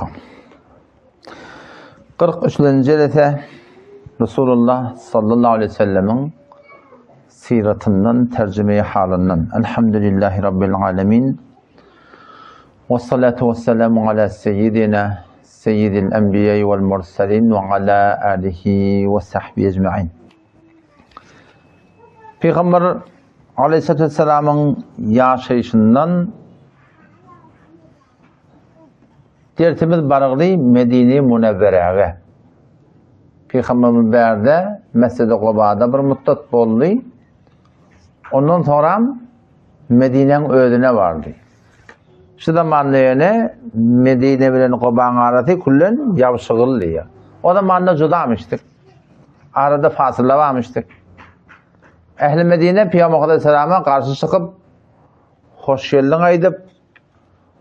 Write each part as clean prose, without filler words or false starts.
okaň. 43-nji jelese Resulullah sallallahu aleyhi ve sellemiň syratyndan, terjime halyndan. Elhamdülillahi Rabbil alemin. Ve salatu ve selamu ala seyyidina seyyidil enbiya vel mursalin ve ala alihi ve sahbihi ecmain. Peygamber aleyhissalatu vesselamyň ýaşaýşyndan Dersimiz barygly Medine-i Münewweräge. Pygamberimiz bärde Mesjidi Gubada bir muddat boldy. Ondan soňram Medinäň özüne bardy. Şu zamanda ýöne Medine bilen Gubaň arasy küllen ýabşygyldy. O zamanda judamyşdyk. Arada fasyla barmyşdyk. Ähli Medine Pygamber aleyhissalama garşy çykyp hoş geldiň aýdyp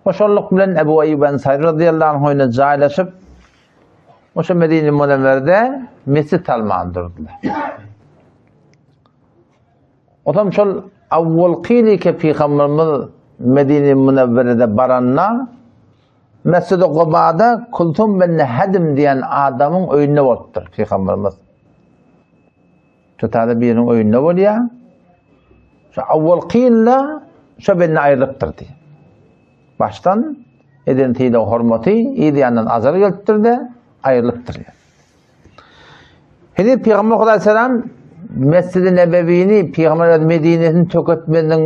Hoşallyk bilen Ebu Eýýub Ensary razyýallahu anh öýüne jaýlaşyp, oşa Medine Münewwerde mesjit salman durdular. Otam şol awwalky ýylky Pygamberimiz Medine Münewwerede baranda Mesjid-i Gubada Kulsum bin Hadim diýen adamyň öýünde bolupdyr Pygamberimiz. Şu täze biriniň öýünde bolýar. Şu awwalky ýylda şo bende aýrylypdyr diýýär. Başdan eden sylag hormaty yz ýandan azar gelipdir-de aýrylypdyr. Heniz Pygamber Hudaý selam Mescid-i Nebewini, Pygamber öz Medinesini töketmeziniň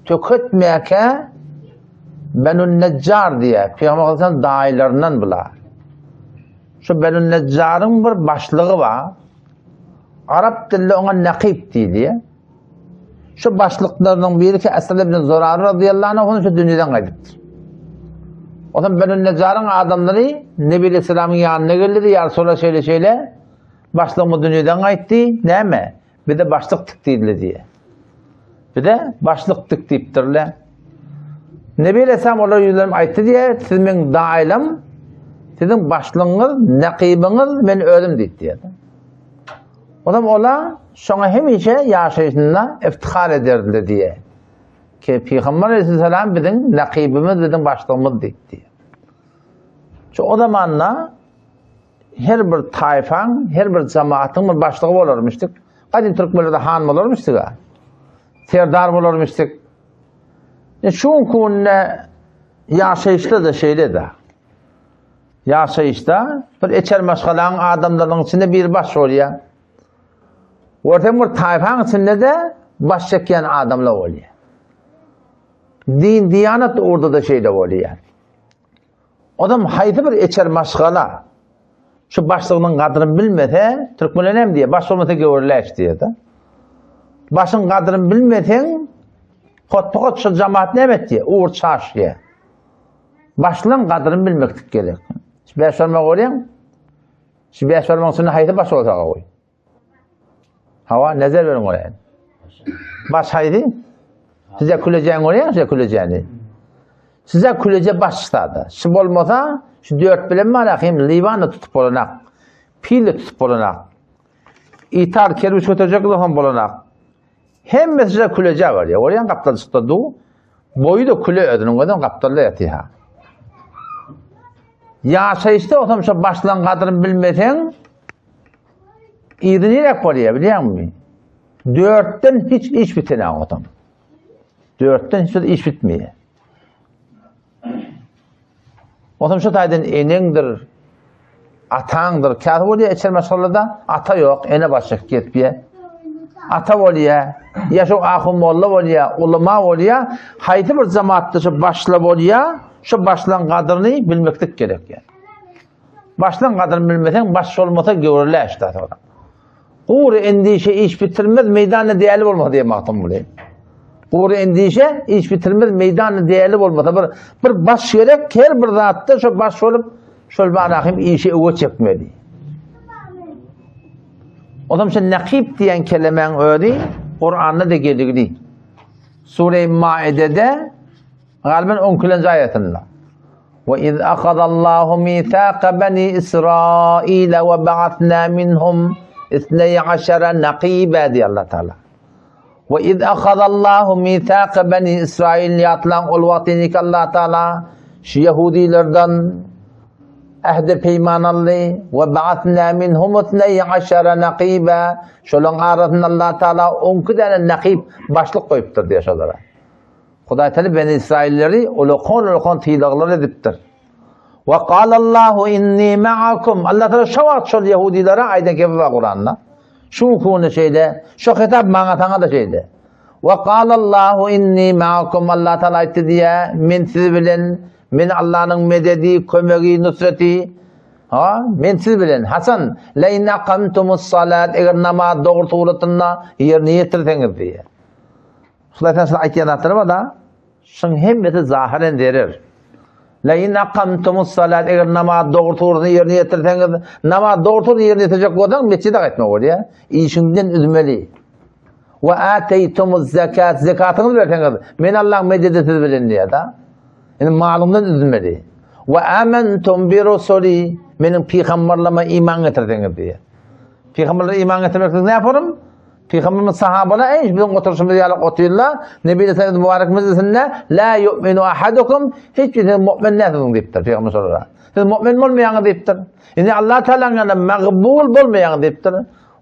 töketmäkä Benun Neccar diýýär. Pygamber Hudaý selam daýylaryndan bular. Şu Benun Neccaryň bir başlygy bar. Arap dilinde oňa Nakib diýilýär. Şu başlyklarynyň biri ki Esad ibn Zurar radıyallahu anh şu dünýeden gaýdypdyr. O zaman Benu Necaryň adamlary Nebi Aleyhisselamyň ýanyna geldi, ýa Resulallah şeýle şeýle başlygymyz dünýeden gaýtdy, näme? Bize başlyk tik diýdiler diýe. Bize başlyk tik diýipdirler. Nebi Aleyhisselam olara ýüzlenip aýtdy diýe, siz meň daýlam, siziň başlygyňyz, nakybyňyz men özüm diýdi diýe. Olam ola şoňa hemişe ýaşaýşynda iftihar ederdiler diýe. Ki Pygamber Aleyhisselam biziň nakybymyz, biziň başlygymyz diýdi diýe. Şu o zamanda her bir taýfaň, her bir jemaatyň bir başlygy bolarmyşdyk. Gadym türkmenlerde han bolarmyşdyk. Serdar bolarmyşdyk. E, şu günde ýaşaýyşda-da şeýle-de. Ýaşaýyşda bir eçer maşgalaň adamlarynyň içinde bir baş bolýar. Görseň bir taýfaň içinde-de baş çekýän adamlar bolýar. Din, diýanat ugurda-da şeýle bolýar. Odam haýsy bir eçer maşgala şu başlygynyň gadryny bilmese, türkmenler näme diýýär? Baş bolmasa gewürläş diýýär-de. Başyň gadryny bilmeseň, hotba-hot şu jamaat näme etýär? Ugur çaşýar. Başlygyň gadryny bilmeklik gerek. Şu bäş barmak bolýaň. Şu bäş barmagyň içinde haýsy baş bolsa goý. Hawa, nezer beriň goýaýyn. Baş haýsy? Size külejäni görýäňiz, size külejäni. Size küleje baş sada. Şu bolmasa, şu dört bilen bar hem liwan tutup bolanak. Pil tutup bolanak. Itar kerpiç göterjek hem bolanak. Hemmesi size küleje bar ya. Görýän gapdaljykda du. Boýy da küle özüniň özem gapdalda ýatyr ha. Ýaşaýyşda olsam şo başlan gadryny bilmeseň, yzy nirek bolýar bilýäňmi? Dörtden hiç iş bitenok adam. Dörtden hiç iş bitmeýär. Otam şu taýdan eneňdir, ataňdyr. Käsi bolýar içer maşgalada ata ýok, ene başlyk getýär. Ata bolýar, ýa şu ahun molla bolýar, ulama bolýar. Haýsy bir jemaatda şu başla bolýar, şu başlan gadryny bilmeklik gerek ýa. Başlan gadryny bilmeseň, baş bolmasa göwrüläş da sonra. Gury endişe iş bitirmez, meýdanda däli bolmasa diýen Magtymguly. Gury endişe iş bitirmez, meýdanda däli bolmasa bir bir baş gerek, her bir zatda şo baş bolup, şol barahym işi öwe çekmeli. Ondan şu nakip diýen kelemäň özi Kur'anda da geligli. Sure-i Maidede Galiben 12-nji aýatynda. Ve iz ahazallahu mithaka bani Israil ve ba'athna minhum isney aşara naqiba diýär Allah Taala. Ve iz ahazallahu mithaka bani Israil ýatlaň ol wagtyny Allah Taala şu Yahudilerden. ähdi peýman aldy. We ba'atna minhum itneý aşara nakiba. Şolaryň arasynda Allah Taala 12 däne nakib başlyk goýupdyr diýýär şolara. Hudaý Taala Beni Israilleri ulakan-ulakan sylaglar edipdir. We galallahu inni ma'akum. Allah Taala şo wagt şol ýehudilere aýdan gepi bar Kuranda. Şu kuni şeýle, şo hitap maňa saňa da şeýle. We galallahu inni ma'akum. Allah Taala aýtdy diýä, men siz bilen, men Allanyň mededi, kömegi, nusreti. Ha, men siz bilen. Hasan, la in aqamtumus salat, eger namaz dogry suratynda ýerine ýetirseňiz diýä. Hudaý Taala aýtýan zatlary bar da. Şuň hemmesi zahyren zerer. La in akamtumus salat eger namaz dogry suratynda ýerine ýetirseňiz, namaz dogry suratynda ýerine ýetirjek bolsaň mesjide gaýtmak bolýar. Işiňden üzmeli. We ateytumuz zakat zekatyňyzy berseňiz, men Allahyň mededi siz bilen diýýär da. Indi malyňdan üzmeli. We amantum bi rusuli meniň pygamberlerime iman getirseňiz diýýär. Pygamberlere iman getirmeklik näme forum? Pygamberimiz sahabalar eý biziň oturyşymyz ýaly otyrlar. Nebi Efendimiz mübarek mejlisinde la yu'minu ahadukum hiç bir siz mu'min dälsiňiz diýipdir Pygamber şolara. Siz mu'min bolmaýaňyz diýipdir. Indi Allah Taalanyň ýanynda magbul bolmaýaňyz diýipdir.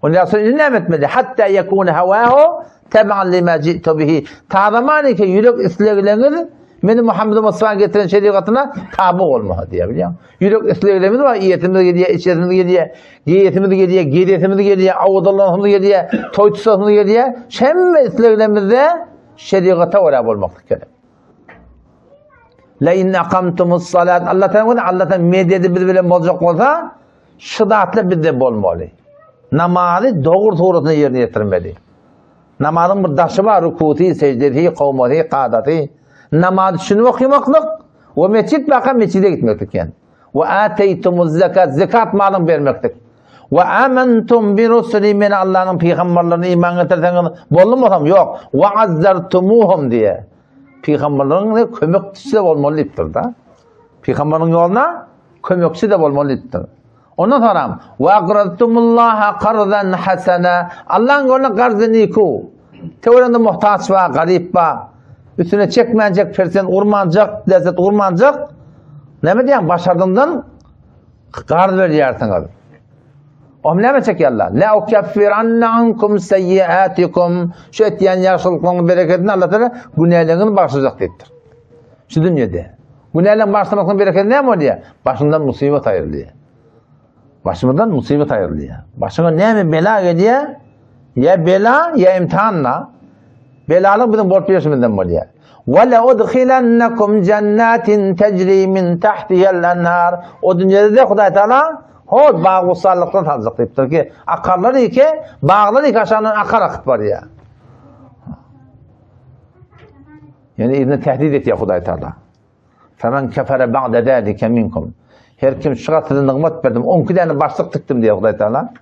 Ondan soň indi näme etmeli? Hatta yekun hawahu taban lima ji'tu bihi. Ta zamany ki ýürek islegleriňiz meni Muhammed Mustafa getiren şerigatyna taby bolmaly diýýär bilýäň. Ýürek isleglerimiz bar, iýesimiz gelýär, içesimiz gelýär, geýesimiz gelýär, gezesimiz gelýär, awadanlanasymyz gelýär, toý tutasymyz gelýär. Hemme isleglerimizde şerigata görä bolmaklyk gerek. La in aqamtumus salat Allah Taala Allah Taala mededi biz bilen boljak bolsa, şu zatlar bizde bolmaly. Namazy dogry suratynda ýerine ýetirmeli. Namazyň bir daşy bar, rukusy, sejdesi, kowmasy, kadasy. Namaz üçin okamaklyk we mesjit baka mesjide gitmeklik ýani. We ateytumuz zekat, zekat malyň bermeklik. We amantum bi rusuli men Allanyň pygamberlerine iman getirseňiz, boldumy bolsam ýok. We azzartumuhum diýe. Pygamberleriň kömekçisi de bolmaly diýipdir da. Pygamberiň ýoluna kömekçi de bolmaly diýipdir. Ondan soňra we aqradtumullaha qarzan hasana. Allahyň ýoluna garzy niku. Töwereginde muhtaç bar, garyp bar. Üstüne çekmänjek, persent urmanjak, lezzet urmanjak. Näme diýen başardyňdan garz berýärsiňiz. Om näme çekýärler? La ukaffiranna ankum seyyiatikum. Şu etýän ýagşylyklaryň bereketini Allah Taala günäleriňizi bagyşlajak diýipdir. Şu dünýede. Günäleriň bagyşlamasynyň bereketi näme bolýar? Başyňdan musibat aýrylýar. Başymyzdan musibat aýrylýar. Başyňa näme bela gelýär? Ýa bela, ýa imtihanna. Belalyk biziň bolup ýörşümizden bolýar. Ve la udkhilannakum jannatin tejri min tahtiha'l anhar. O dünýede de Hudaý Taala hol bag-bustanlykdan saljak diýipdir ki, akarlar ike, baglar ike aşagyndan akar akyp barýar. Ýani yzyna tehdit etýär Hudaý Taala. Femen kefere ba'de zalike minkum. Her kim şu size nygmat berdim, 12 däne başlyk dikdim diýär Hudaý Taala.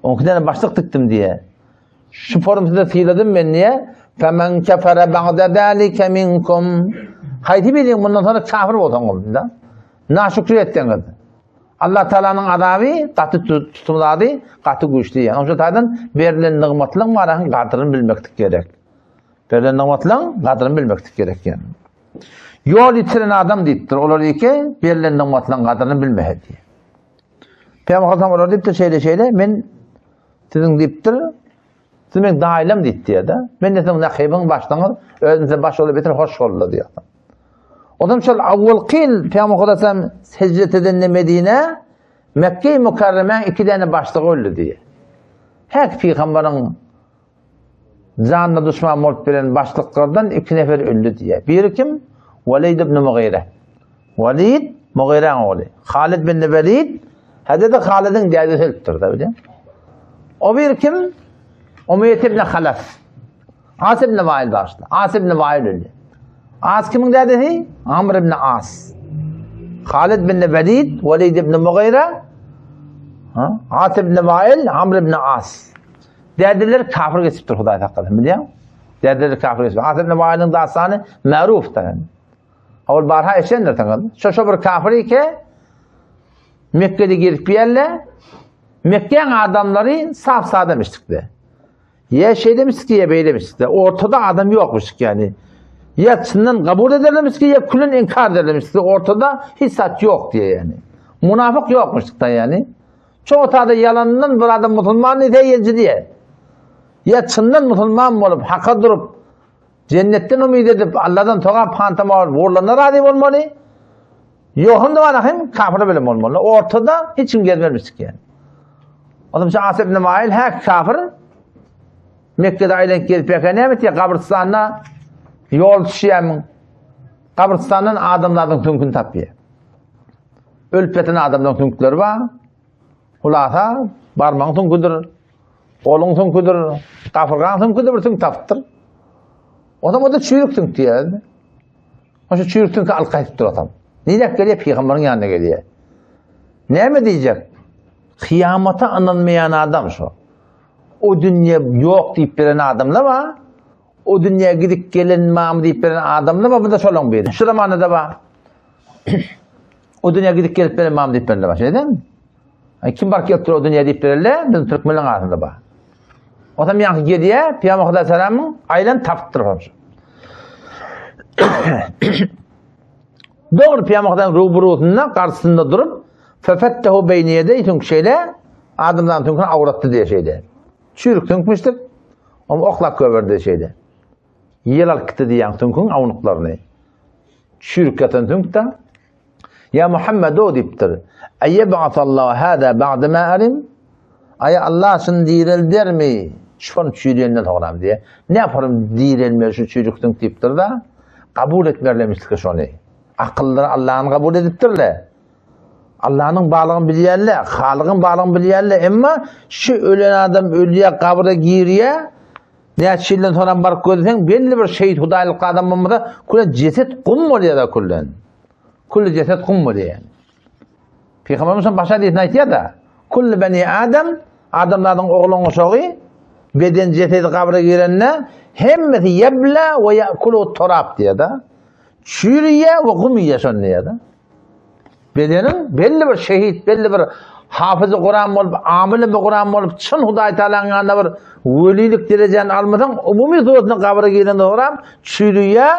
12 däne başlyk dikdim diýär. Şu forum size syladym men diýär. Femen kefere ba'de zalike minkum. Haýsy biriň mundan sonra kafir bolsaňyz da. Naşükür etseňiz. Allah Taalanyň azaby gaty tutumlady, gaty güýçli. Ýani şu taýdan berlen nygmatlaryň barahyň gadryny bilmeklik gerek. Berlen nygmatlaryň gadryny bilmeklik gerek ýani. Ýol ýitiren adam diýipdir. Olar ýeke berlen nygmatlaryň gadryny bilmehe diýip. Peygamber Hasan olar diýipdir şeýle şeýle men siziň diýipdir. Siz meň daýylam diýipdi ýa-da. Men de siziň nakybyň başlygyňyz, özüm size baş bolup beter hoş boldy diýip. Ondan şol awwalky Peygamber Hasan hicret edende Medine Mekke-i Mükerremäň iki däne başlygy öldi diýip. Häk pygamberiň Janyna duşman bolup gelen başlyklardan iki nefer öldi diýýär. Biri kim? Walid ibn Mugyra. Walid Mugyraň ogly. Halid bin Walid Hazreti Halidiň dädesi ölüpdir da bilýän. O bir kim? Umeýet ibn Halaf. As ibn Wail başly. As ibn Wail öldi. As kimiň dädesi? Amr ibn As. Halid bin Walid, Walid ibn Mugyra, As ibn Wail, Amr ibn As. Dädeleri kafir geçipdir Hudaý saklasyn bilýäň. Dädeleri kafir geçipdir. As ibn Wailiň dastany märufdyr. Ol barha eşendirsiňiz. Şo şo bir kafir ike Mekke'de girip ýerle Mekke'nin adamlary saf sada mişdikde. Ýa şeýle mişdik ýa beýle mişdikde. Ortada adam ýokmuşdyk ýani. Ýa çyndan kabul ederler mişdik ýa külün inkar ederler mişdik. Ortada hiç zat ýok diýe ýani. Munafyk ýokmuşdyk-da ýani. Çoğu tada ýalandan bir adam musulman diýse ýenji diýe. Ýa çyndan musulman bolup, haka durup, jennetden umyt edip, Allahdan sogap hantama bolup, wurlana razy bolmaly. Ýohun da hem kafir bilen bolmaly. Ortada hiç kim gezmemişdik ýani. Onuň üçin As ibn Mail hä kafir Mekke'de aýlanyp gelip ýa näme etýär? Gabrystanda ýol düşýärmiň? Gabrystandan adamlaryň süňküni tapýar. Ölüp ýatan adamlaryň süňkleri bar. Hulasa barmagyň süňküdir, goluň süňküdir, gapyrgaň süňküdir bir süňk tapypdyr. Ondan o da çüýrük süňk diýýär. Şu çüýrük süňki alyp gaýdypdyr adam. Nirek gelýär? Pygambaryň ýanyna gelýär. Näme diýjek? Kyýamata ynanmaýan adam şu. O dünýe ýok diýip beren adamlar bar. O dünýä gidip gelen mamy diýip beren adamlar bar, bu da şolaň biri. Şu zamanda da bar. O dünýä gidip gelip beren mamy diýip berenler bar, şeýdemi? Ay kim baryp gelip dur o dünýä diýip berenler, bizim türkmenleň arasynda bar. Otam ýaňky gelýär, Pygamber Hudaý salamyň aýlan tapypdyr şu. Dogry Pygamber Hudaýyň ruburusynda, garşysynda durup, fefettehu beýne ýedey süňk şeýle, adamlaryň süňküni awratdy diýe şeýle. Çüýrük süňkmüşdir. Oňa oklap göberdi şeýle. Ýel alyp gitdi diýýän süňküň awnuklaryny. Çüýrük ýatan süňk-de. Ýa Muhammed o diýipdir. Eýeb'asallahu hâzâ ba'de mâ alim? Aý Allah şuny direldermi? Şony çüýrenden soňram diýe. Ne yaparym direlmez şu çüýrük süňk diýipdir-de. Kabul etmerlemişdik şony. Akyllylar Allah'yn kabul edipdirler. Allah'yň barlygyny bilýärler, Halygyň barlygyny bilýärler, emma şu ölen adam ölýär, gabra girýär. Näçe ýyldan soňra baryp görseň, belli bir şehit hudaýlyk adam bolmasa, küle jeset gum bolýar da küllen. Külli jeset gum bolýar. Peygamberimiz başa diýsin aýtýar da, Kulli beni Adam, adamlaryň ogluň uşagy beden jesedi gabra girende hemmesi ýebla we ýakulu turab diýär da. Çüriýär we gum iýýär şonda diýär da. Bedeniň belli bir şehit, belli bir hafyzy Kuran bolup, amyly bir Kuran bolup, çyn Hudaý Taalanyň ýanynda bir welilik derejäni almasaň, umumy suratynda gabra girende soram çüriýär,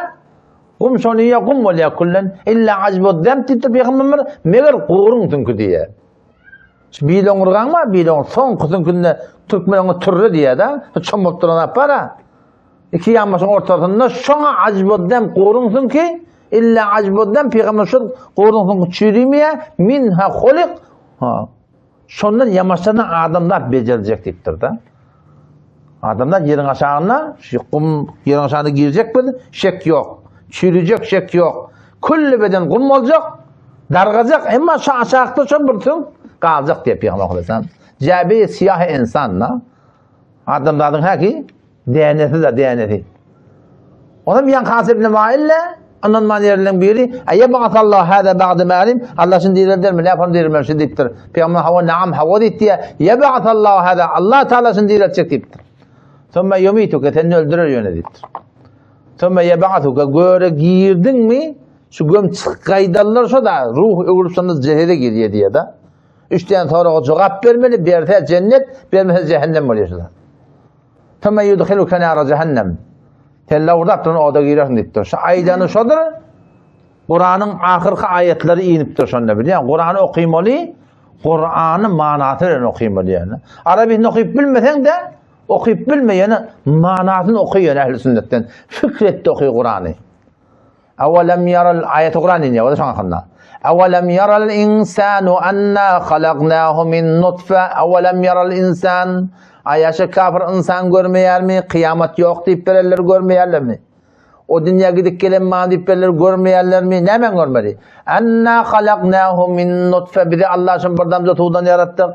gum şony iýýär, gum bolýar küllen. Illa ajbu dem diýipdir Pygamberimiz, meger guruň süňki diýýär. Şu bil oňurgaň bar, bil oňur, soňky süňkünde türkmen oňa türre diýýär-de, çommalyp duran zat bar-a. Iki ýanbaşyň ortasynda şoňa ajbuddem guruň süňki, illa ajbuddem pygamber şol guruň süňki çüýrümeýär, minha hulik. Ha. Şondan ýamaşdan adamlar bejerjek diýipdir-de. Adamlar ýeriň aşagynda, şu gum ýeriň aşagynda girjek biz, şek ýok. Çüýrüjek şek ýok. Külli beden gum boljak, dargajak, emma şu aşakda şol bir süňk galjak diýip pygamber aleyhisselam. Jäbi siýah insan da. Adamzadyň häki dänesi da dänesi. Onam ýan Kasym ibn Maille ynanman ýerleriň biri, Eýeb'asallahu hâzâ ba'de mâ alim, Allah şuny direldermi, näme yaparym direlmem şuny diýipdir. Pygamber hawa naam hawa diýipdi. Ýeb'asallahu hâzâ, Allah Taala şuny direltjek diýipdir. Summa yumituke seni öldürer ýöne diýipdir. Summa yeb'atuke göre girdiňmi, şu göm çykyp gaýdarlar şo da ruh öwrülip şonda jesede girýär diýýär da. Üç däne soraga jogap bermeli, berse cennet, bermese cehennem bolýar şular. Thumma yudkhiluka nara cehennem. Sen lawurdap duran oda girersiň diýipdir. Şu aýdany şodur. Kuranyň ahyrky aýatlary inipdir şonda bilýän. Kurany okymaly, Kurany manasy bilen okymaly ýöne. Arabyny okyp bilmeseň-de, okyp bilmeýäne manasyny oky ýöne ähli sünnetden. Fikr et oky Kurany. Awalam yaral aýaty Kuran inýär, o da şoň hakynda. Awalam yaral insanu anna halaknahu min nutfa awalam yaral insan Aýaşa kafir insan görmeýärmi? Kyýamat ýok diýip berenler görmeýärlermi? O dünýä gidip gelen ma diýip berenler görmeýärlermi? Näme görmeli? Anna halaknahu min nutfa bizi Allah şun bir damja suwdan ýaratdyk.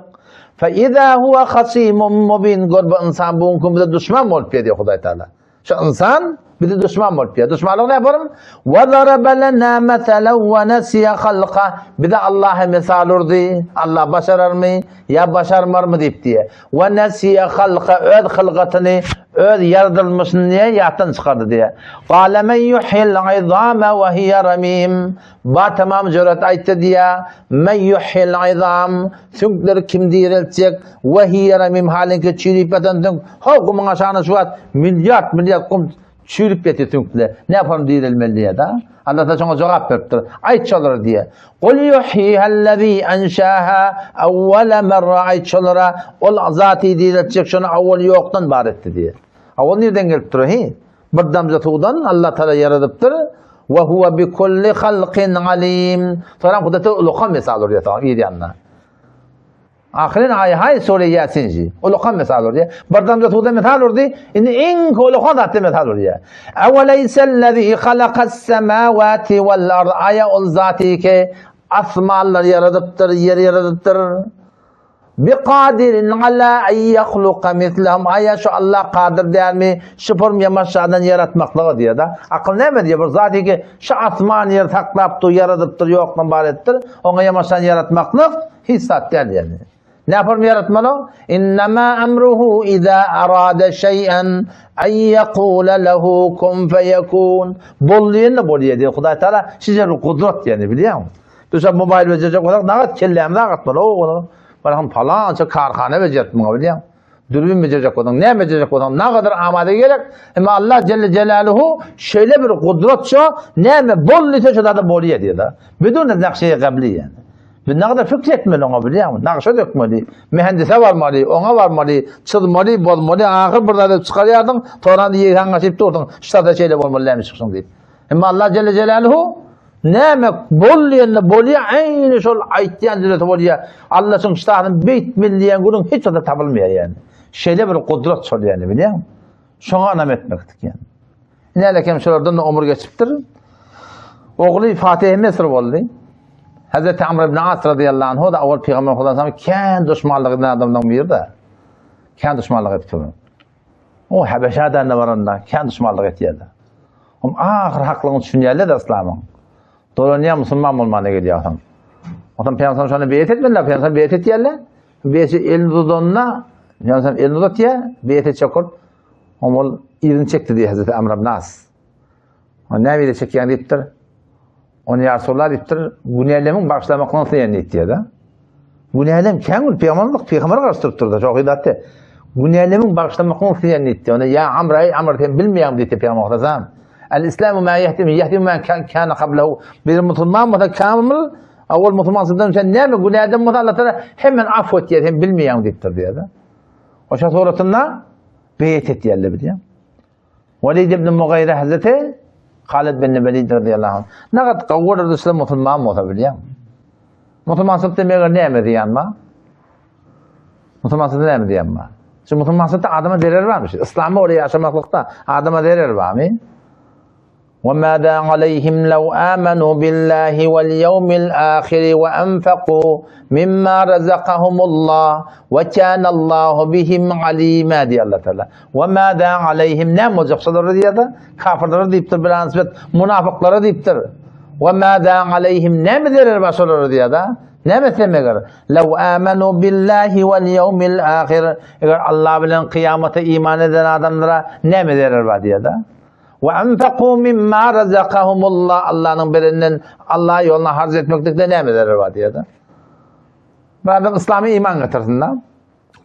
Fa iza huwa hasimun mubin gör bu insan bu gün bize duşman bolup gelýär Hudaý Taala. Şu insan bizi düşman bolup ýa. Düşmanlyk ne yaparym? Ve daraba lena meselen ve nesiye halka. Bize Allah'a misal urdy. Allah başararmy? Ya başarmarmy diýip diýe. Ve nesiye halka öz hylgatyny, öz ýaradylmyşyny diýe ýatdan çykardy diýe. Gale men yuhyil izame ve hiye ramim. Ba tamam jüret aýtdy diýe. Men yuhyil izam. Süňkleri kim direltjek? We hiýe ramim halinki çüýrüp ýatan süňk. Ho, gumuň aşagyna şu wagt milliard milliard gum. Çüýrüp ýatyr süňkle. Ne ýaparym direlmeli diýýär da. Allah Taala şoňa jogap beripdir. Aýt şolara diýýär. Kul yuhyihallazi anshaha awwala marra aýt şolara ol zaty direltjek şony awwal ýokdan bar etdi diýýär. Awwal nirden gelipdir hi? Bir damja suwdan Allah Taala ýaradypdyr. Wa huwa bi kulli halqin alim. Soňra Huda Taala ulukan mesal urýar soň bir ýandan. Ahyryn aýy haý sure Ýasin ji. Ulukan mesal urýar. Bir damja suwdan mesal urdy. Indi iň ulukan zatdan mesal urýar. Awalaysallazî halakas semawati wal ard. Aýa ol zaty ki asmanlary ýaradypdyr, ýeri ýaradypdyr. Biqadirin ala en yahluka mislehum. Aýa şu Allah kadyr dälmi? Şu form ýamaşadan ýaratmaklyga diýýär da. Akyl näme diýýär? Bir zaty ki şu asman ýeri saklapdyr, ýaradypdyr, ýokdan bar edipdir. Oňa ýamaşan ýaratmaklyk Hiç zat däl ýaly. Ne form ýaratmaly? Innama amruhu iza arada şeý'en en yekula lehu kun feyekun. Bol diýende bolýar diýýär. Hudaý Taala size bir gudrat ýani bilýäňmi? Biz şu mobil bejerjek bolsak nagat kellämizi agyrtmaly. O onuň barham palança karhana bejerip muňa bilýäň. Dürbün bejerjek bolsaň, näme bejerjek bolsaň, nagadyr amada gerek. Emma Allah Celle Celaluhu şeýle bir gudrat şo, näme bol diýse şo zada bolýar diýýär. Bidun nakşeýe gabli ýani. Biz nagada fikr etmeli oňa bilýäňmi? Nagşa dökmeli, mühendise barmaly, oňa barmaly, çyzmaly, bozmaly, ahyr bir zat edip çykarýarsyň, soran ýegaň gaçyp dursuň, şu zada şeýle bolmaly näme çyksyn diýip. Emma Allah Celle Celaluhu näme bol diýende bolýar, aýny şol aýtýan jüreti bolýar. Allah şuň ştatyny beýtmeli diýen günüň hiç zada tapylmaýar ýani. Şeýle bir gudrat şol ýani bilýäňmi? Şoňa ynam etmekdik ýani. Nälekem şolardan da ömür geçipdir. Ogly Fatih Mesr boldy. Hazreti Amr ibn As radıyallahu anhu da awal peygamber Hudan sana kän düşmanlyk eden adamdan biri de. Kän düşmanlyk etdi. O Habeşadan da baranda kän düşmanlyk etýärdi. Hem ahyr haklygyny düşünýärler de İslamyň. Dolanýar musulman bolmana gelýär adam. Adam peygamber şony beýet etmediler, peygamber beýet etýärler. Beýet elini uzadanda, peygamber elini uzatýar, beýet etjek bolup Ol yzyny çekdi diýýär Hazreti Amr ibn As. O näme ýere çekýän diýipdir. Ony ýa Resulallah diýipdir, günälemiň bagyşlamaklygyny isleýän diýipdir da. Günälem kän gül pygamberlik pygamber garşy durupdyr da, çok idatdy. Günälemiň bagyşlamaklygyny isleýän diýipdir. Ony ýa Amr aý Amr sen bilmeýäň diýipdir pygamber sallam. El islamu ma yehdim yehdim ma kan kana qablahu. Bir musulman bolsa kamil, awal musulman sen näme günäden bolsa Allah taala hemen af etýär, sen bilmeýäň diýipdir diýýär. Oşa suratynda beýet etýärler bilýän. Walid ibn Mugaýra Hazreti Halid bin Walid radiyallahu anh. Nagat gawurdy şla musulman bolsa bilýän. Musulmançylyk demeger näme diýen ba? Musulmançylyk näme diýen ba? Şu musulmançylykda adama zerer barmy? Islama oraya ýaşamaklykda adama zerer barmy? وماذا عليهم لو آمنوا بالله واليوم الآخر وأنفقوا مما رزقهم الله وكان الله بهم عليما diýýär Allah Taala. وماذا عليهم näme boljak şolara diýýär-de, kafirlere diýipdir, bir nisbet munafyklara diýipdir. وماذا عليهم näme zerer bar şolara diýýär-de. Näme etsem eger? Law amanu billahi wal yawmil ahir. Eger Allah bilen kyýamata iman eden adamlara näme zerer bar diýýär-de. Ve enfekû mimma razakahumullah Allah'ın berenden Allah yoluna harc etmeklikde näme zerer bar diýýär. Bir adam İslam'a iman getirsin da.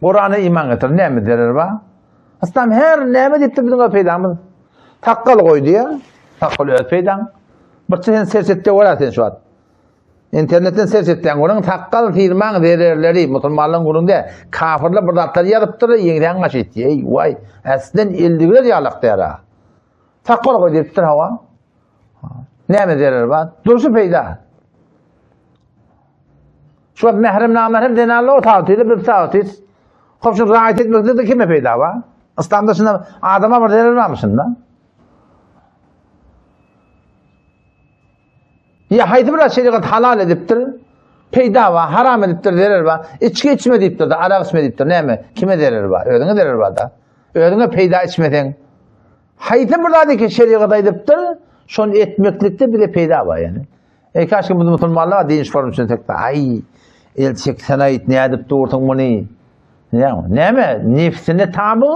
Kur'an'a iman getir. Näme zerer bar? İslam her näme diýipdir biziň peýdamyz. Takkal goý diýýär. Takkal öz peýdaň. Bir sen serçetde görä sen şu wagt. Internetden serç etseň görüň sakgal syrmaň zererleri musulmanlaryň gürrüňde kafirler bir zatlar ýazypdyr ýeňsäň gaçyt eý waý äslen eldigler ýalak dära sakgal goý diýipdir hawa näme zerer bar durşy peýda şu wagt mährem namährem zenanlar otagtyly bir sagtys hop şu raýat etmekde kime peýda bar yslamda şunda adama bir zerer barmy şunda Ýa haýsy bir şerigat halal edipdir, peýda bar, haram edipdir, zerer bar. Içki içme diýipdir-de, arak içme diýipdir. Näme? Kime zerer bar? Özüňe zerer bar-da. Özüňe peýda içmeseň. Haýsy bir zady ki şerigat aýdypdyr, şony etmeklikde bize peýda bar ýani. Ey kaşki biz musulmanlar din form üçin tekde, ay el çeksen aýt, nädip dursuň muny? Näme? Nefsine taby,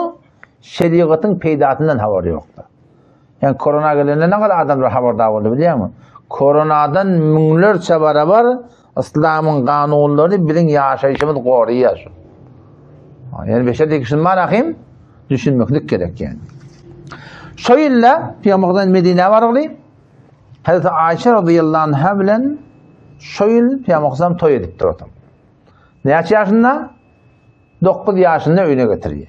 şerigatyň peýdasyndan habary ýokdur. Yani korona gelende ne kadar adamlar habardar boldy bilýärmi? Koronadan müňlerçe barabar İslamyň kanunlary biziň ýaşaýşymyzy goraýar şu. Yani beşer dikişin bar ahim düşünmeklik gerek yani. Şo ýylda Pygamberden Medinä barygly Hazreti Aýşe radıyallahu anha bilen şo ýyl Pygamber toý edipdir otam. Näçe ýaşynda? 9 ýaşynda öýüne getirýär.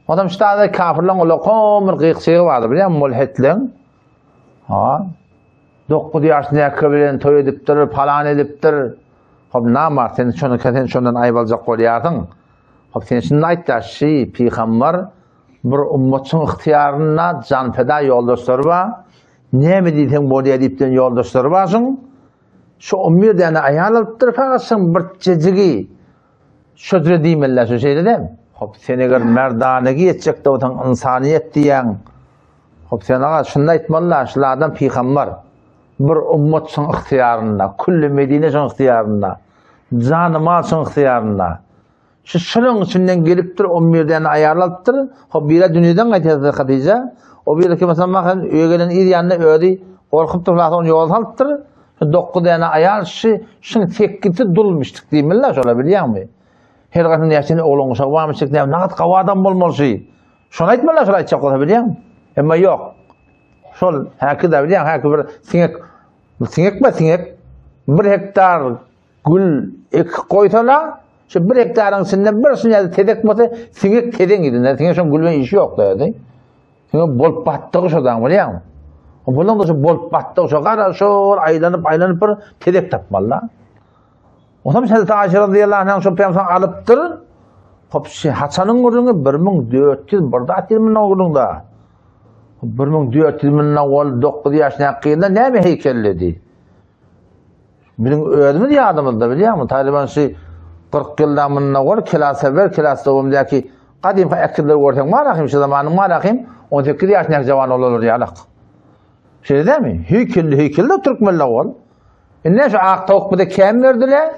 Otam ştada kafirleň ulakan bir gyýkçygy bardy, bilýän mulhitleň. Ha. 9 ýaşynda ýaka bilen toý edipdir, palan edipdir. Hop, namart sen şonu sen şondan aýyp aljak bolýarsyň. Hop, sen şunda aýtda, şi pygamber bir ummatyň ygtyýarynda janpeda ýoldaşlary bar. Näme diýseň bolýar diýip diýen ýoldaşlary bar şuň. Şu 11 däne aýal alypdyr, fakat şuň bir jejigi şödre diýmeliler, şu şeýle däl. Hop, sen eger merdanegi ýetjek bolsaň, ynsanyýet diýýäň. Hop, sen aga şunda aýtmalylar, şul adam pygamber. Bir ummat şuň ygtyýarynda, külli Medine şuň ygtyýarynda. Jany mal şuň ygtyýarynda. Şu şunuň içinden gelipdir, 11 däne aýal alypdyr. Hop, biri dünýeden gaýtýar Hatija. O biri kim bolsa mahan öýe gelen ir ýanynda özi gorkupdyr, hlas ony ýola salypdyr. Şu 9 däne aýal şu şuň sekgisi dulmuşdyk diýmeliler şolar bilýäňmi? Her gasyň näçe oglan uşagy barmyşdyk, näme nagat gawy adam bolmaly şu. Şony aýtmalylar şol aýtjak bolsa bilýäňmi? Emma ýok. Şol häki-de bilýäň, häki bir siňek siňek be siňek bir hektar Gül ekip goýsana, şu bir hektaryň içinde bir şunýaly tezek bolsa, siňek tezeň ýüzünde, siňek şoň gül bilen işi ýok diýdi. Siňek bolup batdygy şodan bilýäňmi? Bulan da şu bolup batdygy şo gara şol aýlanyp aýlanyp bir tezek tapmaly da. Onam Hazreti Aýşe radıyallahu anha şo peygamber alypdyr. Hop şu haçanyň gürrüňi 1400 bir zat ýyl mundan gürrüň da. 1400 mundan ol 9 ýaşyna gyzda näme heýkelledi? Biziň özümiz ýadymyzda bilýäňmi, Talyban şu 40 ýyldan mundan owal kelas ewwel, kelas dowamdaky gadymky äkizleri görseň bar ahim, şu zamanyň bar ahim, 18 ýaşyndaky jawan oglanlar ýalak. Şeýle dämi? Heýkelli heýkelli türkmenler ol. Indi şu ak towuk bize kem berdiler.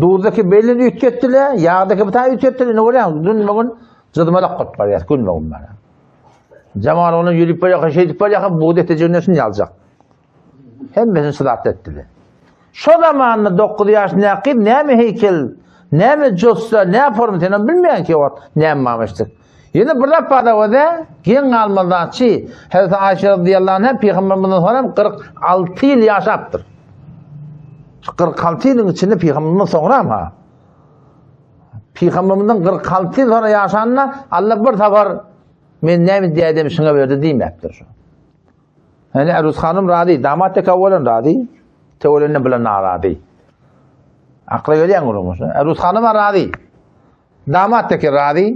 Duzdaky belini üýtgetdiler, ýagdaky bir taý üýtgetdiler. Indi görýäň, gün-gün jyzmalak bolup barýar, gün-gün bara. Jawan oglan ýürip barýar, şeýdip barýar, bu detejiginden şuny aljak. Hemmesini syrat etdiler. Şo zamanda 9 ýaşyndaky gyz näme heýkel, näme jossa, näme forma sen hem bilmeýän ki wagt näme mamyşdyk. Ýene bir zat bar da geň galmaly zatçy, Hazreti Aýşe radıyallahu anha pygamberimizden soň hem 46 ýyl ýaşapdyr. 46 ýylyň içinde pygamberimizden soňra ha. Pygamberimizden 46 ýyl soňra ýaşanda Allah bir sapar men näme diýdim şuňa berdi diýmäpdir şu. Ýani Aruz hanym razy, damat teka bolan razy, töwereginde bilen narazy. Akla gelýän gurulmuş. Aruz hanym razy. Damat teki razy.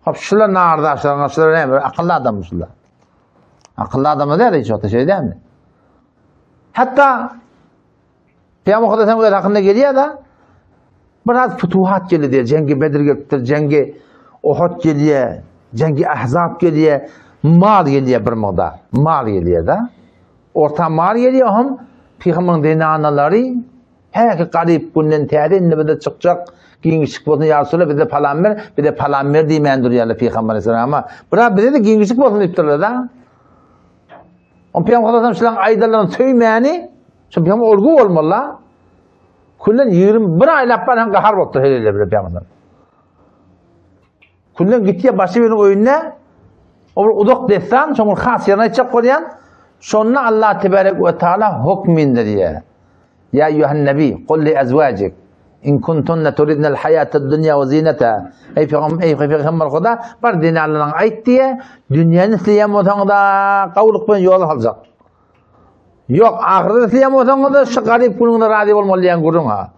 Hop şular nardaşlar, şular näme? Akylly adam şular. Akylly adam däl hiç wagtda şey dälmi? Hatta Peygamber Muhammed öz hakynda gelýär da biraz futuhat geldi diýär. Jengi Bedir gelipdir, jengi Uhud gelýär, jengi Ahzab gelýär, mal gelýär bir mugdar. Mal gelýär da. Orta mal gelýär hem Peygamberin zenanalary häki garyp günden täze indi bize çykjak giňişlik bolsun ýa Resulallah bize palan ber, bize palan ber diýmän durýarlar Peygamber Aleyhisselama. Biraz bize de giňişlik bolsun diýipdirler da. On Peygamber Aleyhisselam şularyň aýdanlaryny söýmäni Şu peygamber olgu bolmaly la. Küllen 21 aýlap bar hem gahar bolupdyr hele bile peygamber. Küllen gitýär başy biriniň öýünde. O bir uzak dessan, şoň bir has ýerine aýtjak bolýan. Şonda Allah tebarek we taala hukm indirýär. Ya eyyuhan nabi, qul li azwajik in kuntunna turidnal hayatad dunya we zinata. Ey peygamber, ey peygamber Huda, bar dinarlaryňy aýt diýe, dünýäni isleýän bolsaň-da, gawulyk bilen ýol aljak. Ýok, ahyrda isleýän bolsaňyz-da şu garyp günüňde razy bolmaly diýen gürrüň ha.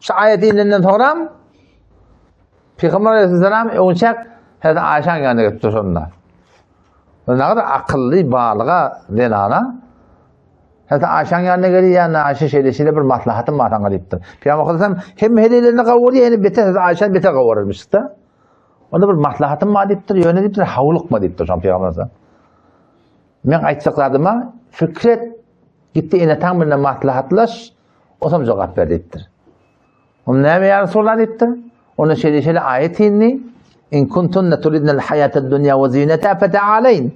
Şu aýat inenden soňram Pygamber Aleyhisselam öňçäk Hazreti Aýşaň ýanyna gitdi şonda. Nagada akylly balyga zenana Hazreti Aýşaň ýanyna gelýär, ýa Aýşa şeýle şeýle bir maslahatym bar saňa diýipdir. Pygamber Aleyhisselam hem heleýlerini gowurýar, ýene beter Hazreti Aýşany beter gowurarmyşda. Onda bir maslahatym bar diýipdir, ýöne diýipdir, hawlukma diýipdir şoň Pygamber Aleyhisselam. Men aýtjak zadyma fikir et, gitdi ene-ataň bilen maslahatlaş, osam jogap ber diýipdir. Onda näme ýa Resulallah diýipdir. Onda şeýle şeýle aýat indi. In kuntunna turidnal hayatad dunya we zinata fata'alayn.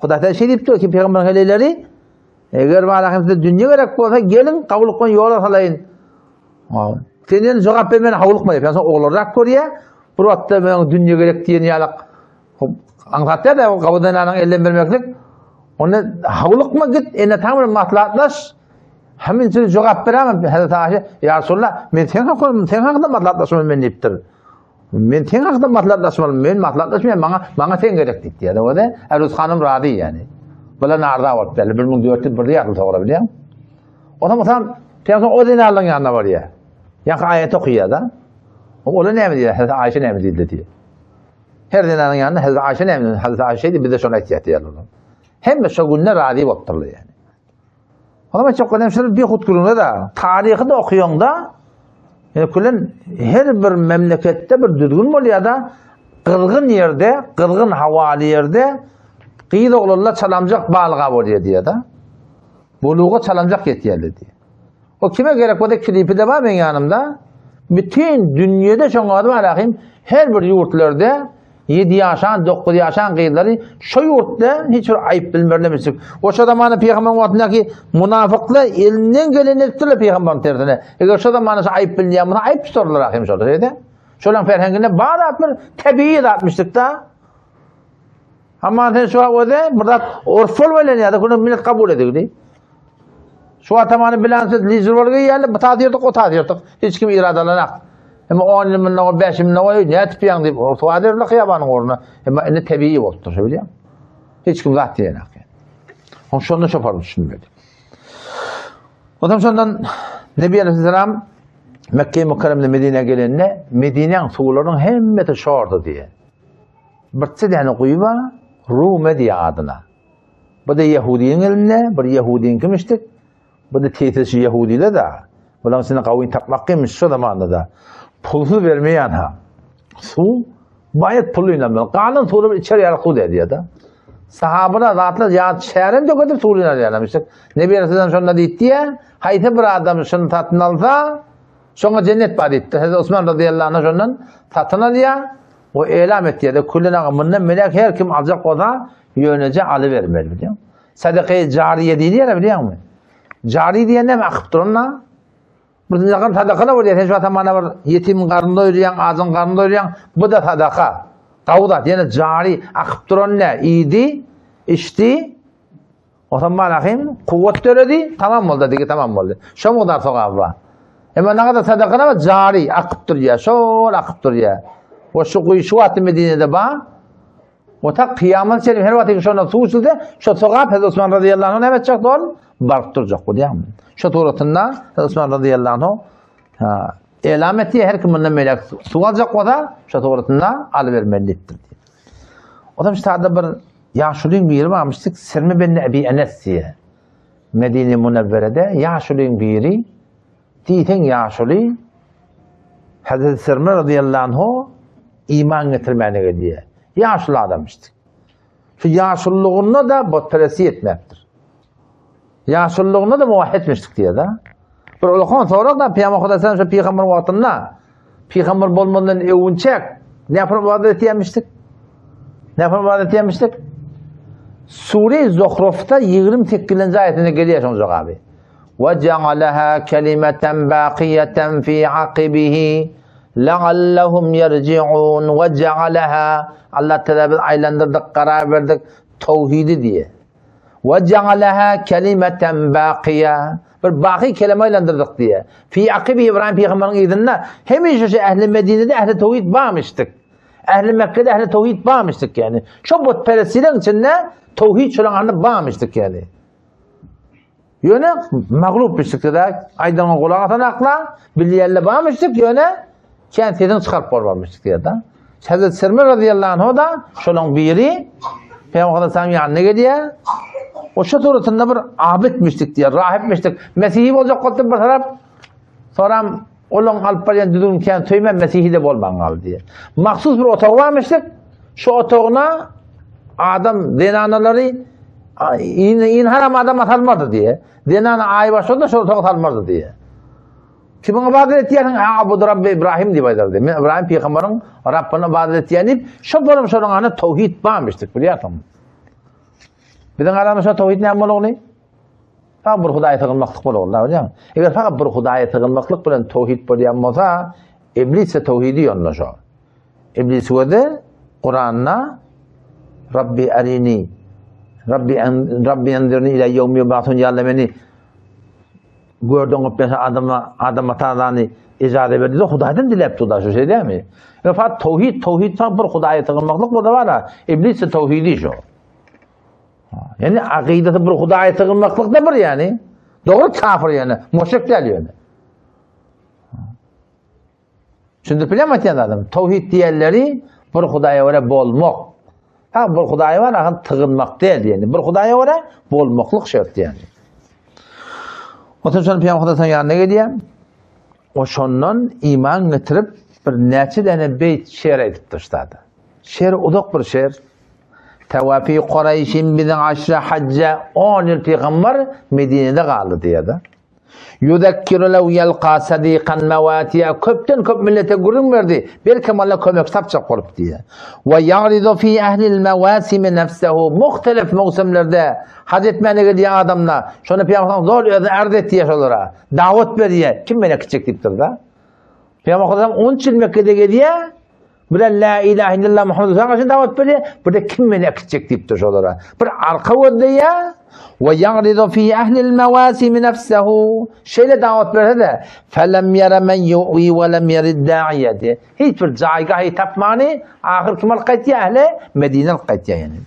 Huda Teala şeýle diýipdir ki pygamber heleýleri eger barahym size dünýe gerek bolsa geliň gawlukdan ýola salaýyn. Senden jogap bermän hawlukma diýip. Soň oglanrak görýär. Bir wagtda men dünýe gerek diýen ýalak. Aňsat däl-de, o gawy zenanyň elden bermeklik. Onda howlukma git, ene-ataň bilen maslahatlaş. Hemen size jogap beremem, Hazreti Aişe, Ýa Resulallah, men sen hakynda, sen hakynda maslahatlaşmaly men diýipdir. Men sen hakynda maslahatlaşmaly, men maslahatlaşmaýan, maňa, maňa sen gerek diýipdir. Ýa-da o-da Eruz hanym razy ýani. Bular narza bolup geldi, 1401 ýaşly soňra bilýän. Ondan soň Peygamber o zenanlaryň ýanyna barýar. Ýa-da aýat okaýar-da. Olar näme diýýär? Hazreti Aişe näme diýdi diýýär. Her zenanyň ýanynda Hazreti Aişe näme diýdi? Hazreti Aişe diýdi, bize şony aýtýar diýýärler. Hemme şo günde razy bolupdyrlar ýani. Oňa çok önemli şol bir hut gürrüňde da, taryhy da okuýaňda, ýa külen her bir memleketde bir düzgün bolýar da, gyzgyn ýerde, gyzgyn hawaly ýerde gyz oglanlar çalamjak balyga bolýar diýýär da. Boluga çalamjak ýetýärler diýýär. O kime gerek bolsa klipi de bar meň ýanymda. Bütün dünýede şoň ady bar ahim. Her bir ýurtlarda 7 ýaşan, 9 ýaşan gyzlary şo ýurtda hiç bir aýyp bilmerlemişik. O şo zamanda peygamberin wagtyndaky munafyklar elinden geleni etdiler peygamberin tersine. Eger şo zamanda şo aýyp bilinýän bolsa aýyp tutarlar ahim şo şeýde. Şolaň ferhenginde bar zat bir tebigy zatmyşdyk da. Amma sen şu öze bir zat orf bolup öýlenýär-de, bunu millet kabul edildi. Şu atamany bilen siz lider bolup gelýärler, bu tazy ýurtuk, o tazy ýurtuk. Hiç kim iradalanak. Hem 10 ýyl mundan, 5 ýyl mundan oý, nätip ýaň diýip, orta ederler hyýabanyň ornuna. Emma indi tebigy bolupdyr, şo bilýän. Hiç kim zat diýenak. On şonda şoparly düşünmedi. Ondan şondan Nebi Aleyhisselam Mekke Mukarremde Medine gelende Medineň suwlarynyň hemmesi şordy diýe. Birçe däne guýy bar, Rume diýe adyna. Bu da ýehudynyň elinde, bir ýehudyňkymişdik. Bu da teýsizçi ýehudylar da. Bularyň içinde gawyny tapmak kynmyş şo zamanda da. Pulsuz bermeýän ha. Suw baýat pul ynanmaly. Galan suwlar bir içer ýaly suw diýýär da. Sahabalar zatlar ýa çären dökedip suw ynanýarlar. Nebi Aleyhisselam şonda diýdi ýa, haýsy bir adam şuny satyn alsa, şoňa jennet bar diýipdir. Hazreti Osman radiyallahu anh şondan satyn alýar. O elam etýär-de, küllen aga mundan melek her kim aljak bolsa, ýöneje alybermeli bilýäň. Sadaka-i jariýe diýilýär bilýäňmi? Jari diýen näme akyp duran da? Bir ýakan sadaka da bolýar. Sen şu atamana bir ýetimiň garnyny doýurýaň, ajyň garnyny doýurýaň. Bu da sadaka. Gawy zat, ýene jari akyp duran ne? Iýdi, içdi, Otam malahym kuwwat döredi, tamam boldy digi tamam boldy. Şo mukdar sogaby bar. Emma nagada sadaka näme jary akyp durýar, şol akyp durýar. O şu guýy şu wagtda Medinede bar. O ta kyýamat çenli her wagt şondan suw içilse, şo sogap Hazreti Osman razyýallahu anh näme etjek ol? Baryp durjak bolýar. Şo suratynda Hazreti Osman razyýallahu anh ha, elam etdi, her kim mundan melek suw aljak bolsa, şo suratynda alybermeli diýipdir. Otam şu sada bir Ýaşulyň biri barmyşdyk, Sirmi bin Ebi Enes diýe. Medine Münewwerede ýaşulyň biri, diýseň ýaşuly, Hazreti Sirmi radiyallahu anhu iman getirmäne gelýär. Ýaşuly adamyşdyk. Şu ýaşulylygynda da butperestlik etmepdir. Ýaşulylygynda da muwahhidmişdik diýýär-de. Bir ulakan sorag da Pygamber Hudaý şu pygamber wagtynda pygamber bolmazdan öwünçek näpür ibadet etýärmişdik? Näpür ibadet etýärmişdik? Sure Zuhrufda 28-nji aýatynda gelýär şoň jogaby. Wa ja'alaha kelimeten baqiyeten fi aqibihi la'allahum yerji'un wa ja'alaha Allah Teala biz aýlandyrdyk, karar berdik tauhidi diýe. Ve ja'alaha kelimeten baqiya. Bir baki kelime aýlandyrdyk diýe. Fi aqibi İbrahim peygamberin yzynda hemişe şu ehli Medine'de ehli tevhid barmyşdyk. Ehli Mekke'de ehli tevhid barmyşdyk yani. Şu butperestlerin içinde tevhid şolan anı barmyşdyk yani. Ýöne maglup bişikde aýdanyňa gulak asan akla, bilýänle barmyşdyk, ýöne kän sesiň çykaryp bolmamışdyk diýýär-de. Hazreti Sirmi radiyallahu anhu da şolaň biri Peygamber sallallahu ýanyna gelýär. O şu suratynda bir abitmişdik diýýär, rahipmişdik. Mesihi boljak boldy bir tarap. Soram olaň alyp barýan düzgün kän söýmän mesihi de bolman galdy diýýär. Mahsus bir otag barmyşdyk. Şu otagyna adam zenanalary in, in haram adama salmardy diýýär. Zenana aý başlanda şol otaga salmardy diýýär. Kimiň ibadet etýärsiň? Abudu Rabbi Ibrahim diýip aýdardy. Men Ibrahim pygamberiň Rabbine ibadet etýän diýip, şo bolam şonuň ana tauhid barmyşdyk bilýärsiň. Biziň aramyzda tauhid näme bolany? Fakat bir Hudaýa sygynmaklyk bolany, bilýärsiň. Eger fakat bir Hudaýa sygynmaklyk bilen tauhid bolýan bolsa, iblis tauhidi ýonda şo. Iblis göze Kuranda. Rabbi erini Rabbi en Rabbi enzirni ila ýewmi ýub'asun ýa Allah meni gördüň gyp berse adama adama tazany ijaza berdi. Hudaýdan diläp durda şu şey dälmi? Fakat towhid towhid bir Hudaýa sygynmaklyk bolsa bar. Iblis towhidi şu. Yani akidesi bir Hudaýa sygynmaklyk da bir yani. Dogry kafir yani. Müşrik däl yani. Şimdi bilen aýtýan adam, towhid diýenleri bir Hudaýa görä bolmak. Ha bir Hudaý bar, aha tygynmak däl diýeni. Bir Hudaýa görä bolmaklyk şert diýeni. Otur şonu Peygamber Hudaýyň ýanyna gelýär. O şondan iman getirip bir näçe däne beýt şer aýdypdyr ştada. Şer uzak bir şer. Tevafi Kureyşin bizin aşra hacca 10 ýyl peygamber Medine'de galdy diýýär. Ýuzekkiru lew ýelka sadikan mewatiýa köpden köp millete gürrüň berdi, belkem Alla kömek tapjak bolup diýýär. We ýagrizu fi ehlil mewasimi nefsehu muhtelif möwsümlerde haj etmäne gelýän adamlar, şony Pygamber zor özüni arz etýär şolara, dawat berýär, kim meni äkitjek diýipdir-de. Pygamber 13 ýyl Mekgede gezýär, Bir la ilahe illallah Muhammed Resulullah üçin dawat berýär, bir de kim meni äkitjek diýipdir şolara. Bir arka gözleýär we ýagrizu fi ahlil mawasim nefsehu. Şeýle dawat berse-de, felem ýere men yu'i we lem yerid da'iye diýe. Hiç bir jaýgahy tapmany ahyr kim alyp gaýtýar ähli Medine alyp gaýtýar ýani.